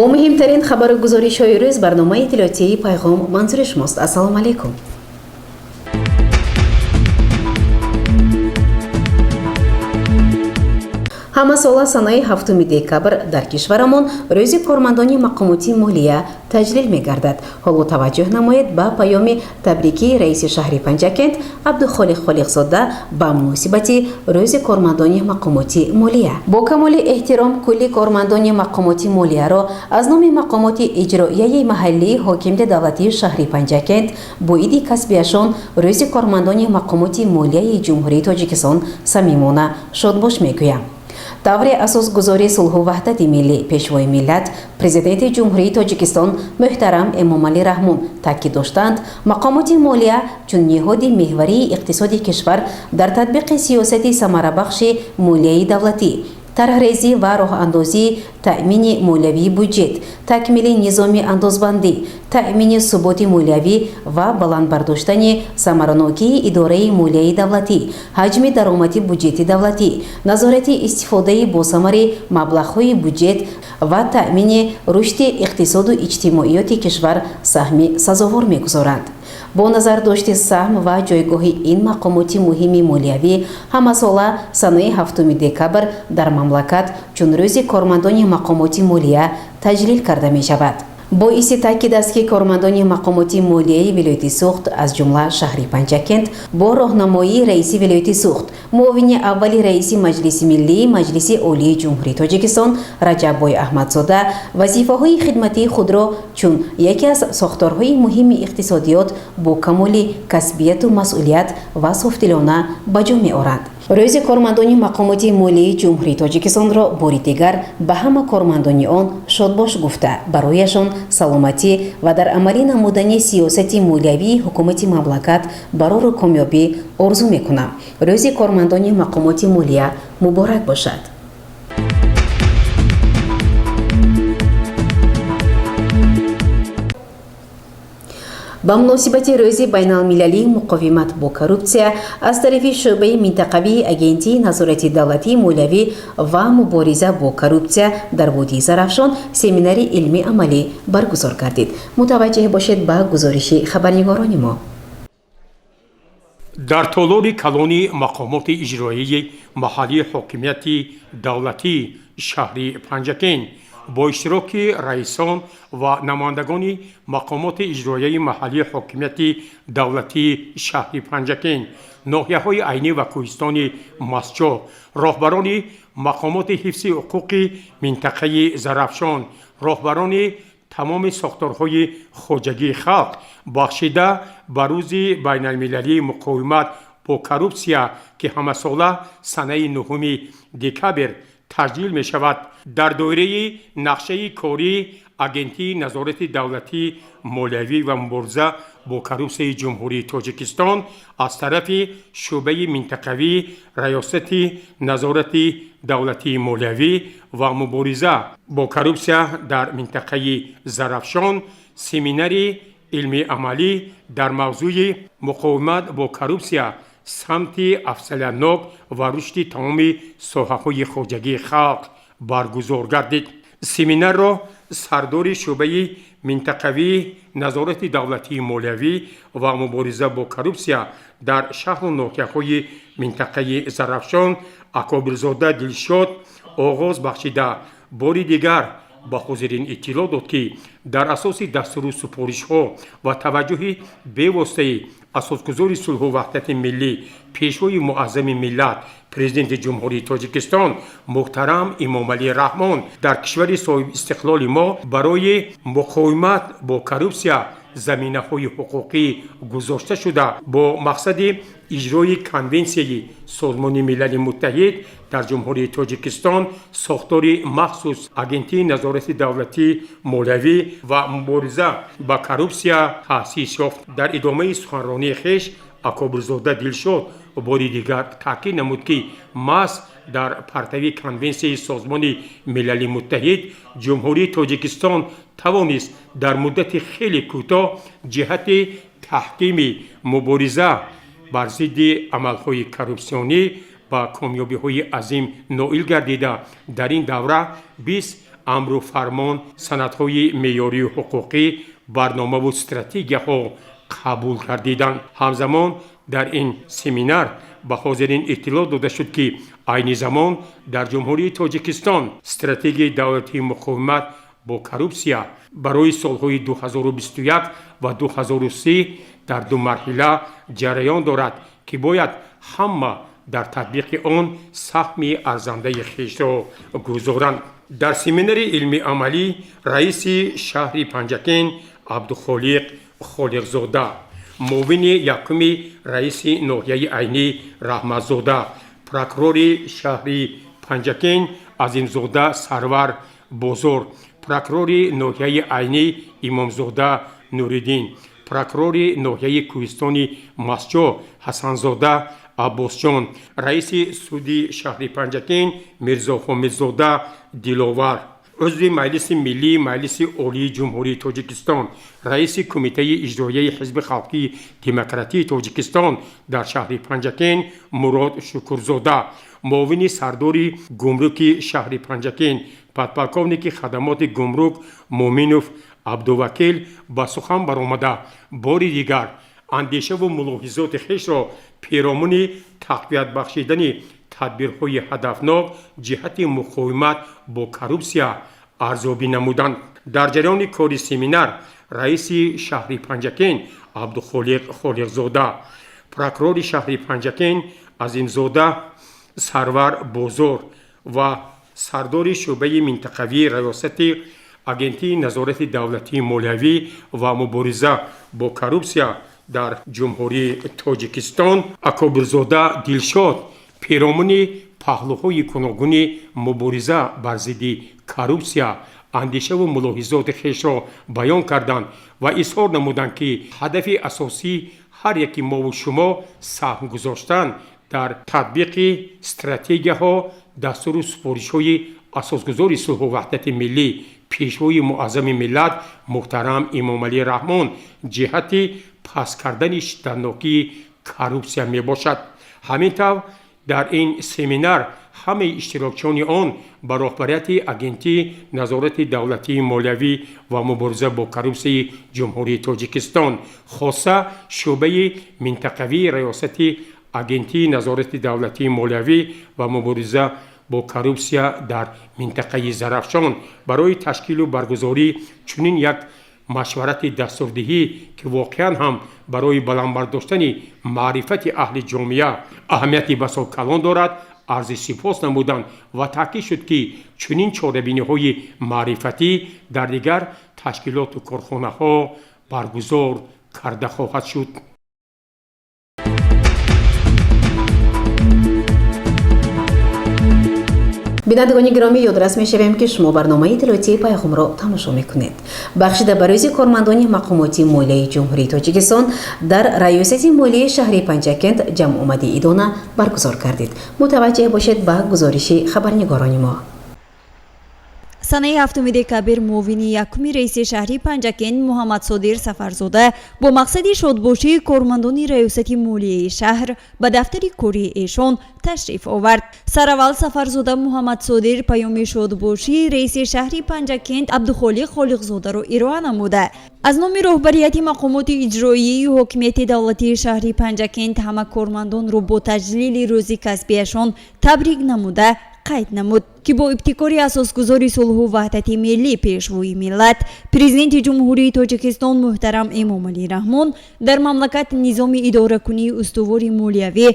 Бо муҳимтарин хабару гузоришҳои рӯз барномаи иттилоотии «Пайғом» манзури шумост. Ассалому алайкум. Ҳамасола санаи 7 декабр дар кишварамон рӯзи кормандони мақомоти молия таҷлил мегардад. Ҳоло таваҷҷӯҳ намоед ба паёми табрикии раиси шаҳри Панҷакент Абдухолиқ Холиқзода ба муносибати рӯзи кормандони мақомоти молия. Бо камоли эҳтиром кулли кормандони мақомоти молияро аз номи мақомоти иҷроияи маҳаллии ҳокимияти давлатии шаҳри Панҷакент бо иди касбиашон, рӯзи кормандони мақомоти молияи Ҷумҳурии Тоҷикистон, самимона шодбош мегӯям. Тавре асосгузори сулҳу ваҳдати миллӣ, Пешвои миллат, Президенти Ҷумҳурии Тоҷикистон муҳтарам Эмомалӣ Раҳмон таъкид доштанд, мақомоти молия чун ниҳоди меҳварии иқтисоди кишвар дар татбиқи сиёсати самарабахши молияи давлатӣ, тарҳрезӣ ва роҳандозии таъмини молиявии буҷет, такмили низоми андозбандӣ, таъмини суботи молиявӣ ва баланд бардоштани самаранокии идораи молияи давлатӣ, ҳаҷми даромади буҷети давлатӣ, назорати истифодаи босамари маблағҳои буҷет ва таъмини рушди иқтисоду иҷтимоиёти кишвар саҳми сазовор мегузоранд. Бо назардошти саҳм ва ҷойгоҳи ин мақомоти муҳими молиявӣ, ҳамасола санаи 7 декабр дар мамлакат чун рӯзи кормандони мақомоти молия таҷлил карда мешавад. Боиси таъкид аст, ки кормандони мақомоти молияи вилояти Суғд, аз ҷумла шаҳри Панҷакент, бо роҳнамоии раиси вилояти Суғд, муовини аввали раиси Маҷлиси миллии Маҷлиси Олии Ҷумҳурии Тоҷикистон Раҷаббой Аҳмадзода вазифаҳои хидматии худро чун яке аз сохторҳои муҳими иқтисодиёт бо камоли касбияту масъулият ва софдилона ба ҷо меоранд. Рӯзи кормандони мақомоти молияи Ҷумҳурии Тоҷикистонро бори дигар ба ҳама кормандони он шодбош гуфта, барояшон саломатӣ ва дар амалӣ намудани сиёсати молиявии ҳукумати мамлакат барору комёбӣ орзу мекунам. Рӯзи кормандони мақомоти молия муборак бошад! Ба муносибати рӯзи байналмилалии муқовимат бо коррупсия аз тарафи шӯъбаи минтақавии Агентии назорати давлатии молиявӣ ва мубориза бо коррупсия дар водии Зарафшон семинари илмӣ амалӣ баргузор гардид. Мутаваҷҷеҳ бошед ба гузориши хабарнигорони мо. Дар толори калони мақомоти иҷроияи маҳаллии ҳокимияти давлатии шаҳри Панҷакент бо иштироки раисон ва намояндагони мақомоти иҷроияи маҳаллии ҳокимияти давлатии шаҳри Панҷакент, ноҳияҳои Айнӣ ва кӯҳистони Мастчоҳ, роҳбарони мақомоти ҳифзи ҳуқуқи минтақаи Зарафшон, роҳбарони тамоми сохторҳои хоҷагии халқ бахшида ба рӯзи байналмилалии муқовимат бо коррупсия, ки ҳамасола санаи 9 декабр таҷлил мешавад, дар доираи нақшаи кории Агентии назорати давлатии молиявӣ ва мубориза бо коррупсияи Ҷумҳурии Тоҷикистон аз тарафи шӯъбаи минтақавии Раёсати назорати давлатии молиявӣ ва мубориза бо коррупсия дар минтақаи Зарафшон семинари илмии амалӣ дар мавзӯи «Муқовимат бо коррупсия: самти афзалиятнок ва рушди тамоми соҳаҳои хоҷагии халқ» баргузор гардид. Семинарро сардори шӯъбаи минтақавии назорати давлатии молиявӣ ва мубориза бо коррупсия дар шаҳру ноҳияҳои минтақаи Зарафшон Акобирзода Дилшод оғоз бахшида, бори дигар ба ҳозирин иттилоъ дод, ки дар асоси дастуру супоришҳо ва таваҷҷӯҳи бевоситаи асосгузори сулҳу ваҳдати миллӣ, Пешвои муаззами миллат, Президенти Ҷумҳурии Тоҷикистон муҳтарам Эмомалӣ Раҳмон дар кишвари соҳибистиқлоли мо барои муқовимат бо коррупсия заминаҳои ҳуқуқӣ гузошта шуда, бо мақсади иҷрои Конвенсияи Созмони Милали Муттаҳид дар Ҷумҳурии Тоҷикистон сохтори махсус Агентии назорати давлатии молиявӣ ва мубориза ба коррупсия таъсис ёфт. Дар идомаи суханронии хеш Акобирзода Дилшод бори дигар таъкид намуд, ки маҳз дар партави Конвенсияи Созмони Милали Муттаҳид Ҷумҳурии Тоҷикистон тавонист дар муддати хеле кӯтоҳ ҷиҳати таҳкими мубориза бар зидди амалҳои коррупсионӣ ба комёбиҳои азим ноил гардида, дар ин давра 20 Амру фармон, санадҳои меъёрию ҳуқуқӣ, барномаву стратегияҳо қабул гардиданд. Ҳамзамон дар ин семинар ба ҳозирин иттилоъ дода шуд, ки айни замон дар Ҷумҳурии Тоҷикистон стратегияи давлатии муқовимат бо коррупсия барои солҳои 2021 ва 2030 дар ду марҳила ҷараён дорад, ки бояд ҳама дар татбиқи он саҳми арзандаи хешро гузоранд. Дар семинари илмии амалӣ раиси шаҳри Панҷакент Абдухолиқ Холиқзода, муовини якуми раиси ноҳияи Айнӣ Раҳматзода, прокурори шаҳри Панҷакент Азимзода Сарвар Бозор, прокурори ноҳияи Айнӣ Имомзода Нуриддин, прокурори ноҳияи кӯҳистони Мастчоҳ Ҳасанзода Аббосҷон, раиси суди шаҳри Панҷакент Мирзоҳомидзода Диловар, узви Маҷлиси Миллии Маҷлиси Олии Ҷумҳурии Тоҷикистон, раиси Кумитаи иҷроияи Ҳизби Халқии Демократии Тоҷикистон дар шаҳри Панҷакент Мурод Шукурзода, муовини сардори гумруки шаҳри Панҷакент подполковники хадамоти гумрук Муъминов Абдувакил ба сухан баромада, бори дигар андешаву мулоҳизоти хешро перомуни тақвият бахшидани тадбирҳои ҳадафнок ҷиҳати муқовимат бо коррупсия арзёбӣ намуданд. Дар ҷараёни кори семинар раиси шаҳри Панҷакент Абдухолиқ Холиқзода, прокурори шаҳри Панҷакент Азимзода Сарвар Бозор ва сардори шӯъбаи минтақавии раёсати Агентии назорати давлатии молиявӣ ва мубориза бо коррупсия дар Ҷумҳурии Тоҷикистон Акобирзода Дилшод перомуни паҳлӯҳои гуногуни мубориза бар зидди коррупсия андешаву мулоҳизоти хешро баён карданд ва изҳор намуданд, ки ҳадафи асосии ҳар яки мову шумо саҳм гузоштан дар татбиқи стратегияҳо, дастуру супоришҳои Асосгузори сулҳу ваҳдати миллӣ, Пешвои муаззами миллат муҳтарам Эмомалӣ Раҳмон ҷиҳати паст кардани шиддатнокии коррупсия мебошад. Ҳамин тавр, дар ин семинар ҳамаи иштирокчиёни он ба роҳбарияти Агентии назорати давлатии молиявӣ ва мубориза бо коррупсияи Ҷумҳурии Тоҷикистон, хоса шӯъбаи минтақавии раёсати Агентии назорати давлатии молиявӣ ва мубориза бо коррупсия дар минтақаи Зарафшон барои ташкилу баргузории чунин як машварати дастурдиҳӣ, ки воқеан ҳам барои баланд бардоштани маърифати аҳли ҷомеа аҳамияти басо калон дорад, арзи сипос намуданд ва таъкид шуд, ки чунин чорабиниҳои маърифатӣ дар дигар ташкилоту корхонаҳо баргузор карда хоҳад шуд. Бинандагони гиромӣ, ёдрас мешавем, ки шумо барномаи иттилоотии Пайғомро тамошо мекунед. Бахшида ба рӯзи кормандони мақомоти молияи Ҷумҳурии Тоҷикистон дар Раёсати молияи шаҳри Панҷакент ҷамъомади идона баргузор кардид. Мутаваҷҷеҳ бошед ба гузориши хабарнигорони мо. Санаи 7 декабр муовини якуми раиси шаҳри Панҷакент Муҳаммадсодир Сафарзода бо мақсади шодбошии кормандони раёсати молияи шаҳр ба дафтари кории эшон ташриф овард. Сараввал Сафарзода Муҳаммадсодир паёми шодбошии раиси шаҳри Панҷакент Абдухолиқ Холиқзодаро ироа намуда, аз номи роҳбарияти мақомоти иҷроияи ҳокимияти давлатии шаҳри Панҷакент ҳама кормандонро бо таҷлили рӯзи касбиашон табрик намуда, қайд намуд, ки бо ибтикори асосгузори сулҳу ваҳдати миллӣ, Пешвои миллат, Президенти Ҷумҳурии Тоҷикистон муҳтарам Эмомалӣ Раҳмон дар мамлакат низоми идоракунии устувори молиявӣ,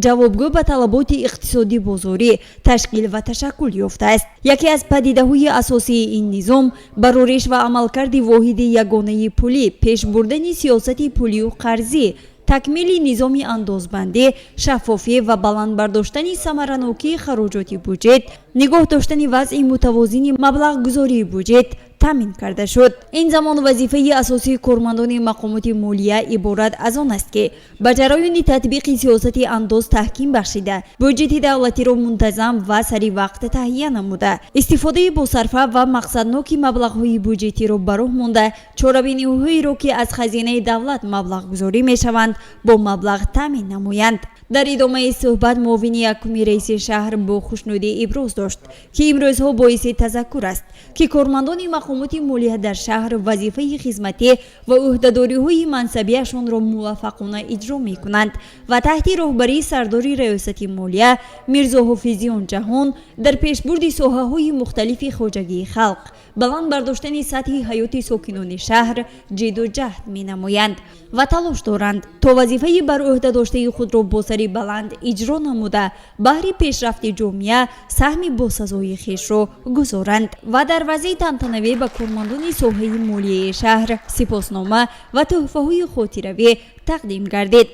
ҷавобгӯ ба талаботи иқтисодӣ бозорӣ ташкил ва ташаккул ёфтааст. Яке аз падидаҳои асосии ин низом барориш ва амалкарди воҳиди ягонаи пулӣ, пеш бурдани сиёсати пулию қарзӣ, такмили низоми андозбандӣ, шаффофӣ ва баланд бардоштани самаранокии хароҷоти буҷет, нигоҳ доштани вазъи мутавозини маблағгузории буҷет. Таъмин карда шуд. Ин замон вазифаи асосии кормандони мақомоти молия иборат аз он аст, ки ба ҷараёни татбиқи сиёсати андоз таҳким бахшида, буҷети давлатиро мунтазам ва сари вақт таҳия намуда, истифодаи босарфа ва мақсадноки маблағҳои буҷетиро ба роҳ монда, чорабиниҳоеро, ки аз хазинаи давлат маблағгузорӣ мешаванд, бо маблағ таъмин намоянд. Дар идомаи суҳбат муовини якуми раиси шаҳр бо хушнудӣ иброз дошт, ки имрӯзҳо боиси тазаккур аст, ки кормандони мақомоти молия дар шаҳр вазифаи хизматӣ ва ӯҳдадориҳои мансабиашонро муваффақона иҷро мекунанд ва таҳти роҳбарии сардори раёсати молия Мирзоҳофизиён Ҷаҳон дар пешбурди соҳаҳои мухталифи хоҷагии халқ, баланд бардоштани сатҳи ҳаёти сокинони шаҳр ҷидду ҷаҳд менамоянд ва талош доранд, то вазифаи бар ӯҳда доштаи худро бо сари баланд иҷро намуда, баҳри пешрафти ҷомеа саҳми босазои хешро гузоранд. Ва дар вазъи тантанавӣ ба кормандони соҳаи молияи шаҳр сипоснома ва тӯҳфаҳои хотиравӣ тақдим гардид.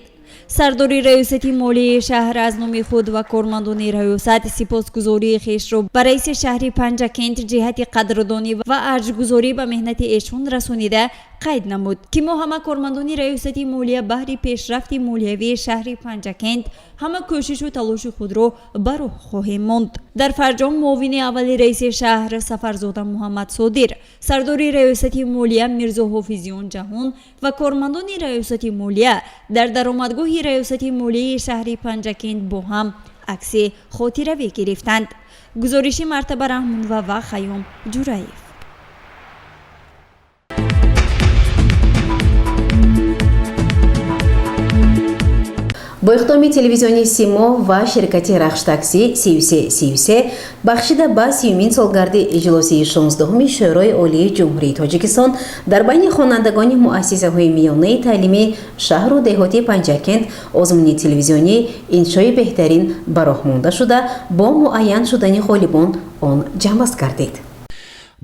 Сардори раёсати молияи шаҳр аз номи худ ва кормандони раёсат сипосгузории хешро ба раиси шаҳри Панҷакент ҷиҳати қадрдонӣ ва арҷгузорӣ ба меҳнати эшон расонида, қайд намуд, ки мо ҳама кормандони раёсати молия баҳри пешрафти молиявии шаҳри Панҷакент ҳама кӯшишу талоши худро ба роҳ хоҳем монд. Дар фарҷом муовини аввали раиси шаҳр Сафарзода Муҳаммадсодир, сардори раёсати молия Мирзоҳофизиён Ҷаҳон ва кормандони раёсати молия дар даромадгоҳи раёсати молияи шаҳри Панҷакент бо ҳам акси хотиравӣ гирифтанд. Гузориши Мартаба Раҳмонова ва Хайём Ҷураев. Бо иқдоми телевизиони Симо ва ширкати Рахш-таксӣ 3333 бахшида ба 30-умин солгарди иҷлосии 16-уми Шӯрои Олии Ҷумҳурии Тоҷикистон дар байни хонандагони муассисаҳои миёнаи таълимии шаҳру деҳоти Панҷакент озмуни телевизионӣ «Иншои беҳтарин» ба роҳ монда шуда, бо муайян шудани ғолибон он ҷамъбаст гардид.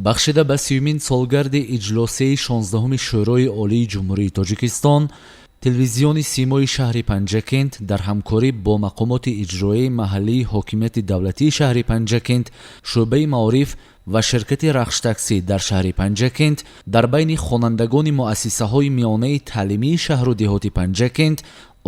Бахшида ба 30-умин солгарди иҷлосияи 16-уми Шӯрои Олии Ҷумҳурии Тоҷикистон телевизиони Симои шаҳри Панҷакент дар ҳамкорӣ бо мақомоти иҷроияи маҳаллии ҳокимияти давлатии шаҳри Панҷакент, шӯъбаи маориф ва ширкати Рахштаксӣ дар шаҳри Панҷакент дар байни хонандагони муассисаҳои миёнаи таълимии шаҳру деҳоти Панҷакент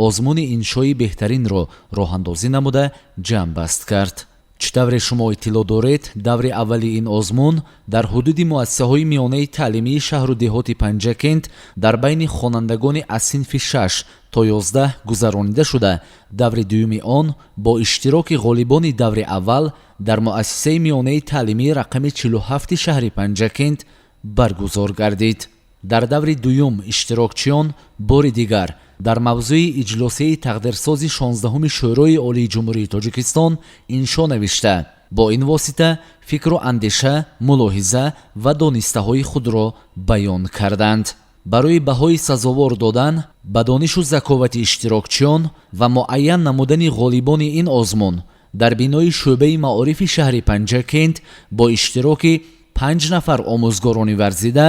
озмуни иншои беҳтаринро роҳандозӣ намуда, ҷамъбаст кард. Чӣ тавре шумо иттилоъ доред, даври аввали ин озмун дар ҳудуди муассисаҳои миёнаи таълимии шаҳру деҳоти Панҷакент дар байни хонандагони аз синфи 6 то 11 гузаронида шуда, даври дуюми он бо иштироки ғолибони даври аввал дар муассисаи миёнаи таълимии рақами 47 шаҳри Панҷакент баргузор гардид. Дар даври дуюм иштирокчиён бори дигар дар мавзӯи иҷлосияи тақдирсози 16-уми Шӯрои Олии Ҷумҳурии Тоҷикистон иншо навишта, бо ин восита фикру андеша, мулоҳиза ва донистаҳои худро баён карданд. Барои баҳои сазовор додан ба донишу заковати иштирокчиён ва муайян намудани ғолибони ин озмун дар бинои шӯъбаи маорифи шаҳри Панҷакент бо иштироки 5 нафар омӯзгорони варзида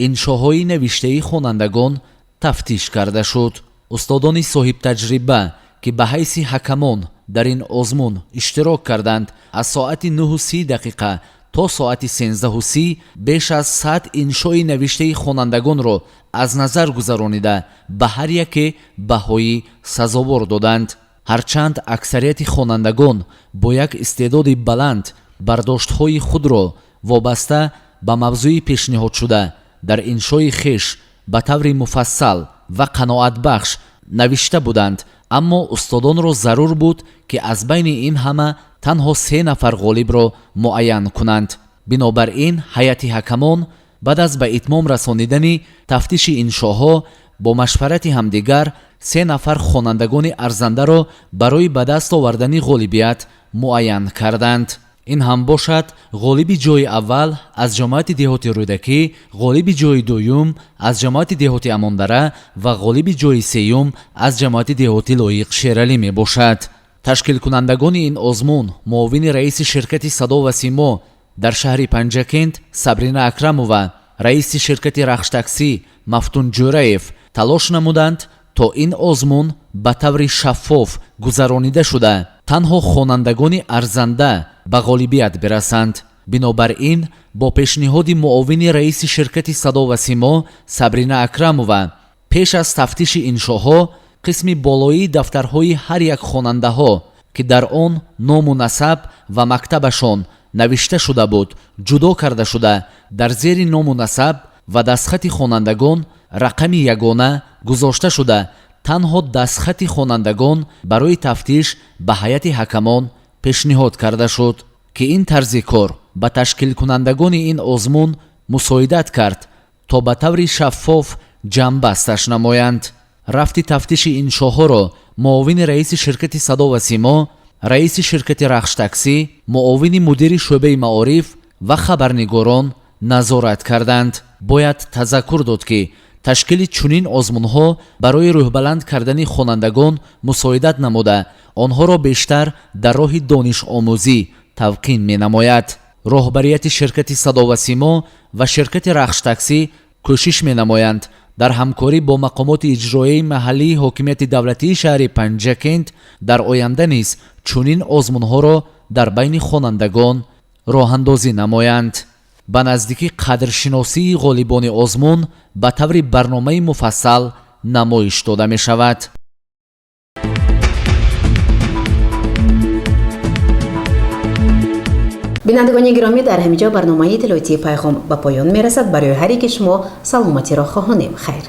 иншоҳои навиштаи хонандагон тафтиш карда шуд. Устодони соҳибтаҷриба, ки ба ҳайси ҳакамон дар ин озмун иштирок карданд, аз соати 9:30 дақиқа то соати 13:30 беш аз 100 иншои навиштаи хонандагонро аз назар гузаронида, ба ҳар яке баҳои сазовор доданд. Ҳарчанд аксарияти хонандагон бо як истеъдоди баланд бардоштҳои худро вобаста ба мавзӯи пешниҳодшуда дар иншои хеш ба таври муфассал ва қаноатбахш навишта буданд, аммо устодонро зарур буд, ки аз байни ин ҳама танҳо се нафар ғолибро муайян кунанд. Бинобар ин ҳайати ҳакамон баъд аз ба итмом расонидани тафтиши иншоҳо бо машварати ҳамдигар се нафар хонандагони арзандаро барои ба даст овардани ғолибият муайян карданд. Ин ҳам бошад: ғолиби ҷои аввал аз ҷамоати деҳоти Рӯдакӣ, ғолиби ҷои дуюм аз ҷамоати деҳоти Амондара ва ғолиби ҷои сеюм аз ҷамоати деҳоти Лоиқ Шералӣ мебошад. Ташкилкунандагони ин озмун, муовини раиси ширкати Садо ва Симо дар шаҳри Панҷакент Сабрина Акрамова, раиси ширкати Рахштаксӣ Мафтун Ҷӯраев талош намуданд, то ин озмун ба таври шаффоф гузаронида шуда, танҳо хонандагони арзанда ба ғолибият бирасанд. Бинобар ин, бо пешниҳоди муовини раиси ширкати «Садо ва симо» Сабрина Акрамова, пеш аз тафтиши иншоҳо қисми болоии дафтарҳои ҳар як хонандаҳо, ки дар он ному насаб ва мактабашон навишта шуда буд, ҷудо карда шуда, дар зери ному насаб ва дастхати хонандагон рақами ягона гузошта шуда, танҳо дастхати хонандагон барои тафтиш ба ҳайати ҳакамон пешниҳод карда шуд, ки ин тарзи кор ба ташкилкунандагони ин озмун мусоидат кард, то ба таври шаффоф ҷамъбасташ намоянд. Рафти тафтиши иншоҳоро муовини раиси ширкати «Садо ва симо», раиси ширкати «Рахш-таксӣ», муовини мудири шӯъбаи маориф ва хабарнигорон назорат карданд. Бояд тазаккур дод, ки ташкили чунин озмунҳо барои рӯҳбаланд кардани хонандагон мусоидат намуда, онҳоро бештар дар роҳи донишомӯзӣ тавқин менамояд. Роҳбарияти ширкати «Садо ва симо» ва ширкати «Рахш-таксӣ» кӯшиш менамоянд, дар ҳамкорӣ бо мақомоти иҷроияи маҳаллии ҳокимияти давлатии шаҳри Панҷакент дар оянда низ чунин озмунҳоро дар байни хонандагон роҳандозӣ намоянд. Ба наздикӣ қадршиносии ғолибони озмун ба таври барномаи муфассал намоиш дода мешавад. Бинандагони гиромӣ, дар ҳамин ҷо барномаи иттилоотии «Пайғом» ба поён мерасад. Барои ҳар яки шумо саломатиро хоҳонем. Хайр.